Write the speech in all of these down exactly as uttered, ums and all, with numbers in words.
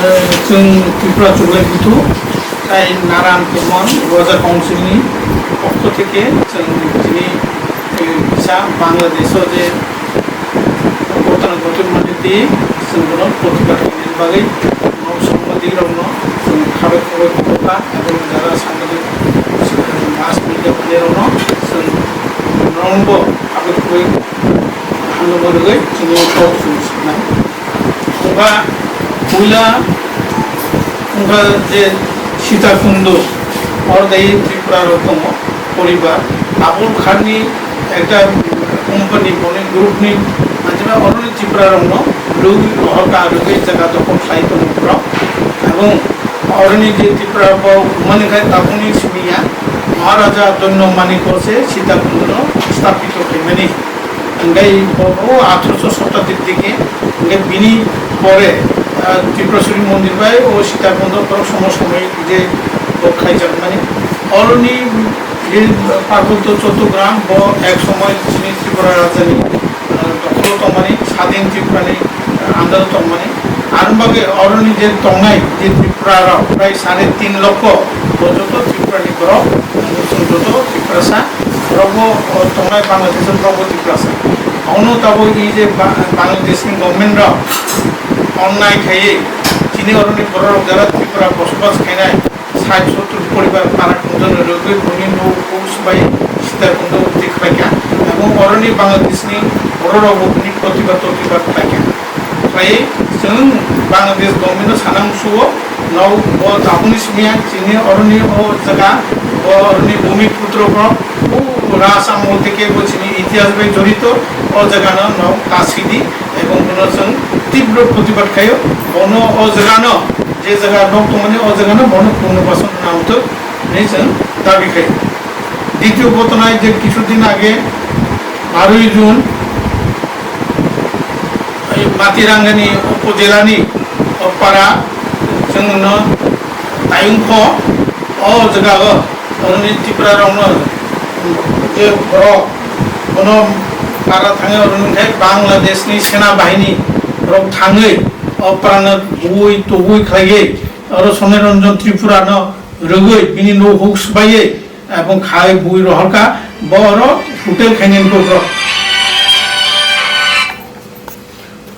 Chwng Tripura Chuglai Buthu tai Naran Tumon Roja Council ni pokho theke chwng tini, eh, kisa Bangladesh o je ghotona ghotor mani twi chwng bono protibad khainani bagwi nok songbadik rokno chwng khabai khabai khobokha, ebong jara sangbadik, eh, mass media mani rokno chwng norokbo khabai khabai hamjakma rwgwi chini kok chwng saknai. Wngkha puila wngkha je Sitakundo, oro dai Tripura rok tongo, poribar. Abul Kharni ekta company, boni group ni manjima, oroni Tripura rokno rwi rohor ka rwgwi jaga dokhol khlai tongo borok. Ebong oroni je Tripura bo mani khai tabukni simi ya, Maharaja Dhanyo Manik se Sitakundono sthapito khaimani. Hingke bo, o athroso sotadir dike, hingke bini pore, ah, Tripurasuri mondir bai o Sitakundo borok somo somoi je bo khaijakmani. Oroni je Parbotto Chottogram bo ek somoi chini Tripura rajani, ah, dokholo tongmani, sadin Tripurani, ah, andalo tongmani. Aroni bagwi oroni je tongnai je Tripura rok prai sare tin lokho, bo joto Tripurani borok, joto Tripurasa. Borokbo, o, tongnai Bangladesh o borokbo Tiprasa. Ono tabuk i je Ba-, Bangladesh ni government rok onnai khaiwi chini oroni borok rok jara Tripura bosobas khainai sait sottur poribar para khungjakno rwgwi boni nok huk swbai Sitakundo twi khlaikha. Ebong oroni Bangladesh ni borok rokbo bini protibad totibad khlaikha. Khlai chwng Bangladesh government no sana musugo, nok bo tabukni simi ya chini oroni o jaga, bo oroni bhumi putro rok, o Raj Amol theke bo chini itihas bai jorito, o jaga no nok ta sidi, ebong bono chwng tibro protibad khaio, bono o jaga no, je jaga nok tongmani o jaga no bono punno bason nangthok hinwi chwng dabi khaio. Ditio ghotona je kisu din age, baroi June, Matirangani upojela ni o para chwngno tayung kho, o jaga o oroni Tripura rokno je borok bono para thangwi oroni khai Bangladesh ni sena bahini rok thangwi o para no bui tubui khlaiwi oro Sonai Ranjan Tripura no rwgwi bini nok huk swbaiwi ebong khai bui rohorkha, bo oro hotel khainani kok rok.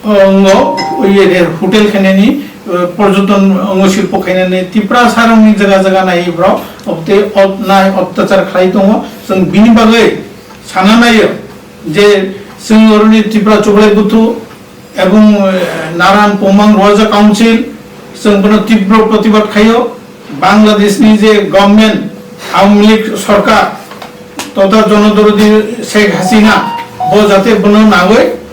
Ongo, oye de hotel khainani, eh, porjoton ongo silpo khainani Tiprasa rokni jaga jaga nai borok, obte ot-, nai ottachar khlai tongo. Chwng bini bagwi sana naio je chwng oroni Tripura Chuglai Buthu ebong, eh, Naran Pumang Roja Council, chwng bono tibro protibad khaio. Bangladesh ni je government, Awami League sorkar, totha jonodorodi Sheikh Hasina, bo jate bono nagoi,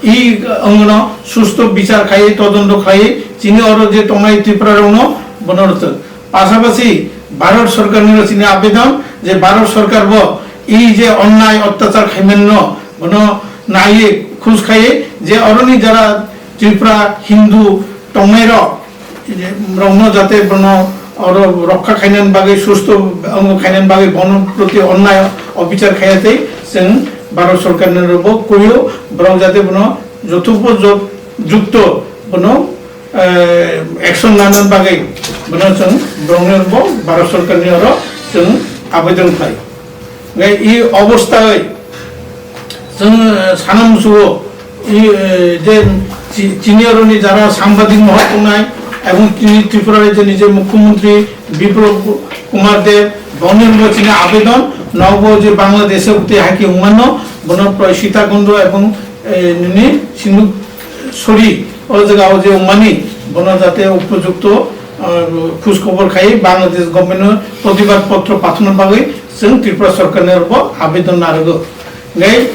i wngno susto bichar khai, todonto khai, chini oro je tongnai Tripura rokno bono rwthwk. Pasapasi Bharat sorkar ni chini abedon je Bharat sorkar bo i je onnai ottachar khaimanno bono naiye khus khai je oroni jara Tripura Hindu tongnai rok, rokno jate bono oro rokha khainani bagwi, susto ongo khainani bagwi bono proti onnai obichar khaiya tei chwng Bharat sorkarni rokbo kuio borok jate bono jothupojok-, jukto bono, eh, action nanani bagwi bono chwng borokni rokbo Bharat sorkarni oro chwng abedon khlai. Hingke i obostha oi chwng, eh, sana musugo, i, eh, je chi-, chini oroni jara sangbadik mohor tongnai, ebong chini Tripura rajyoni je mukhyamantri Biplab Kumar Deb, boni bo chini abedon, nobo je Bangladesh o tei haki wngmano, bono prai Sitakundo ebong, eh, nini Sindhu Sori o jaga o je wngmani, bono jate upojukto, eh, khoj khobor khai Bangladesh government no protibad potro pathana bagwi chwng Tripura sorkar ni rokbo abedon narwgo. Hingke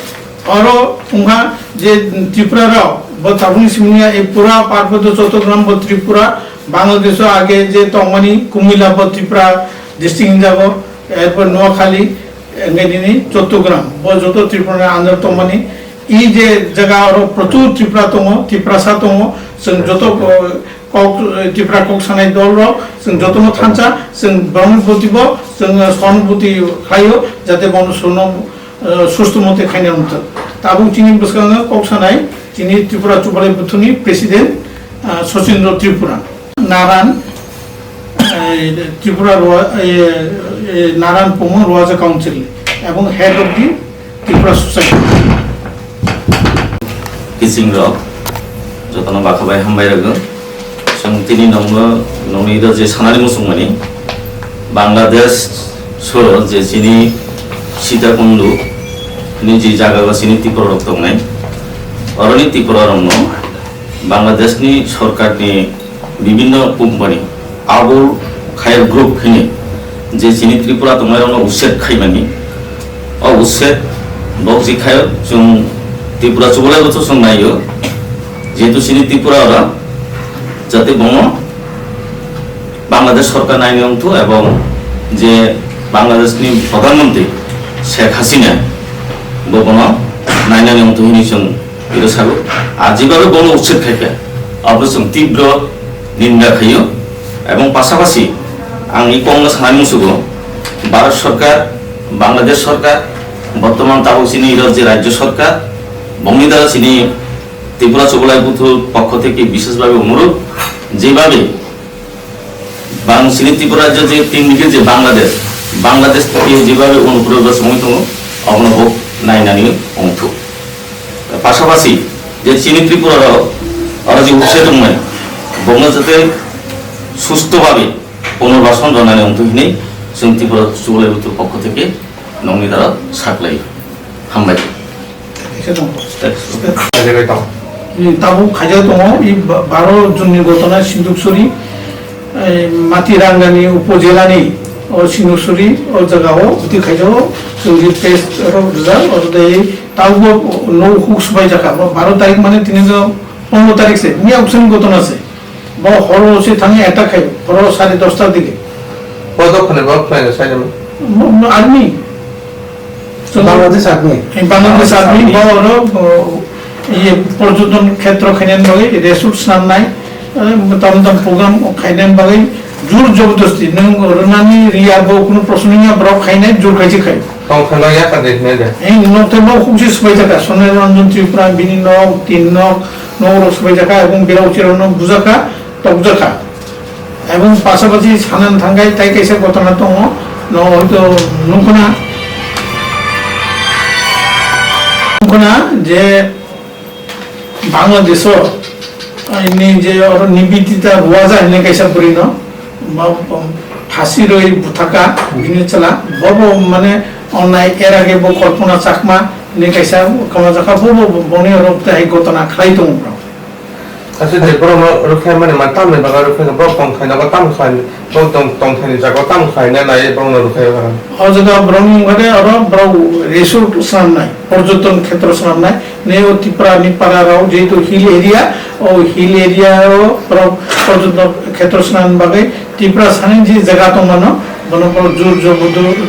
oro wngkha je Tripura rok bo tabukni simi ya, e pura Parbotto Chottogram bo Tripura, Bangladesh o age je tongmani Kumila bo Tripura district hinjago, erpor Noakhali, hingke nini Chottogram bo joto Tripura ni under tongmani. I je jaga oro prochur Tripura tongo, Tiprasa tongo, chwng joto, eh, kok, eh, Tripura kok sanai dol rok, chwng jotono thansa, chwng Brahmapoti bo, chwng, eh, Sonopoti khlaio, jate bono sono, eh, susto mote khaina wngthok. Tabuk chini bwskango kok sanai, chini Tripura Chuglai Buthuni president, ah, Sachindra Tripura. Naran, eh, Tripura Roa-, eh, eh, Naran Pungmo Roaja Council, ebong Head of the Tripura Society. Kisingrok, jotono bakhabai hambai rwgwng. Chwng tini nongno, nongni do je sanani muchungmani, Bangladesh so je chini Sitakundu ni je jaga o chini Tripura rok tongnai, oroni Tripura rokno Bangladesh ni sorkar ni bibinno company, abo Khair Group hini je chini Tripura tongnai rokno ussed khaimani, o ussed bo je khayo chwng Tripura chubalai bo to chwng naio, jehetu chini Tripura ora jate bono Bangladesh sorkar naini wngthu ebong je Bangladesh ni Pradhan Mantri Sheikh Hasina bo bono nainani wngthu hini chwng iro sago. Ar jebabe bono ussed khaikha, abo chwng tibro ninda khaio. Ebong pasapasi ang i kokno sanani musugo, Bharat sorkar, Bangladesh sorkar, bortoman tabuk chini iro je rajyo sorkar, bongni dara chini Tripura Chubalai Buthu pokho theke bishesh babe onurudh, jebabe Bang chini Tripura rajyo je tin dike je Bangladesh, Bangladesh theke jebabe onupurogro songwi tongo, abono bo nainani wngthuk. Pasapasi je chini Tripura rok oro je usse tongnai, bongno jate susto babe punarbasan rwnani wngthuk hinwi chwng Tripura Chubalai Buthu pokho theke nongni dara saklai. Hambai. Khe tongo. Khaijagwi tongo. Hmm, tabuk khaijak tongo, i ba-, baro jonni gotona Sinduksuri, eh, Matirangani upojilani o Sinduksuri, o jagao bwtwi khaijago, chwng request rok rijak, oro tei tabukbo no huk swbaijakha, bo baro tarik mane tini no pondro tarik se, miya uksani gotona se. Bo horo se thangwi attack khai, horo sare dosta dike. Bo dophani bo khlaina sai namu? Mo-, mo-, army. Chwng Bangladesh army? Eh, Bangladesh army, bo oro, o, iye, porjoton khetro khainani bagwi, resort swnamnai, eh, tam tam program khainani bagwi, jur jabardasti, nwng rwnani riya bo kunu proshno ya, borok khainai, jur khaisi khai. Tongthai no yakar de hinai de. Eh, nok tei nok hukse swbai jaka, Sonai Ranjan Tripura, bini nok, tin nok, nok rok swbai jaka, ebong berok cherok no bujaka, tokjak kha. Ebong pasapasi sanani thangkhai tai kaisa gotona tongo, no hoito nukuna, nukuna je Bangladesh o, ah, ini je oro Nibedita Ruaja hinwi kaisa bwrwi no, ma, ma, phasi rwi buthaka bini chwla, bobo mane onnai era khe bo Kalpana Chakma hinwi kaisa kwmajakha, bobo boni oro tei gotona khlai tongo bro. Aswk je borokno rwkhe mani ma tamni bagwi rwkhe borok tongthai nogo tamo khlai, borok tong-, tongthaini jaga tamo khlaina nai borokno rwkhe o jaga. O jaga borokni wngkha de oro borok resort swnamnai, porjoton khetro swnamnai, ne o Tripura ni para rok jehetu hill area, o hill area o borok porjoton khetro swnamni bagwi Tripura sani je jaga tongmano, bono borok jur jabardasti,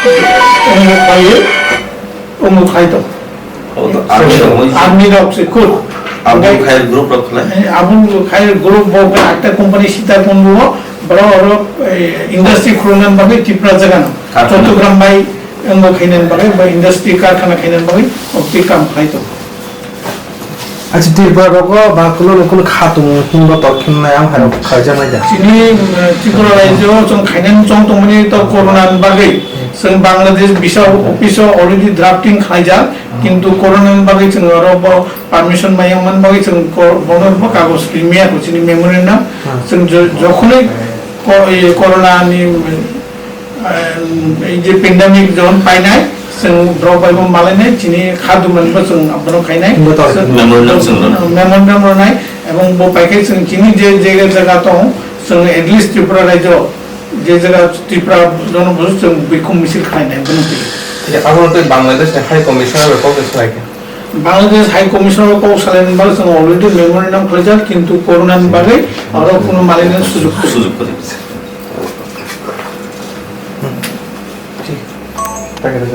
eh, wngo khlaiwi, wngo khlai tong. Obo to army rok moi. Army rok se kur. Abo khai group rok khlai. Eh, abo khai group bo ekta company Sitakundu o, boro oro, eh, industry khulumnani bagwi Tripura jaga no. Karkhana. Chottogram bai wngbo khainani bagwi, ba industry karkhana khainani bagwi, o twi kam khlai tongo. Achi Tripura rogo ba kuno kuno kha tongo hinba tor khinai ang hai rok khaijak nai da. Chini, eh, Tripura rajyo chwng khainani chong tongmani to corona ni bagwi. Chwng Bangladesh visa office o already drafting khlaijak, kintu corona ni bagwi chwng oro bo permission maya man bagwi chwng ko-, bono bo kagoj rimya ko chini memorandum. Hmm. Chwng jo-, jokhonwi ko-, e, corona ni, em, ei je pandemic jon painai, chwng drop bai bo malainai, chini khadumani bo chwng abono khainai. Bo to chwng memorandum chwng rwnai. Memorandum rwnai, ebong bo paikhe chwng chini je, je jaga tong, chwng at least Tripura rajyo, je jaga Tripura jono bo chwng bikhum misil khlainai, bono twi. Abono tei Bangladesh ni High Commissioner bai kok salai kha. Bangladesh High Commissioner kok salai ni bagwi chwng already memorandum khlaijak, kintu corona ni bagwi aro kuno malainani sujog kwrwi. Sujog kwrwi.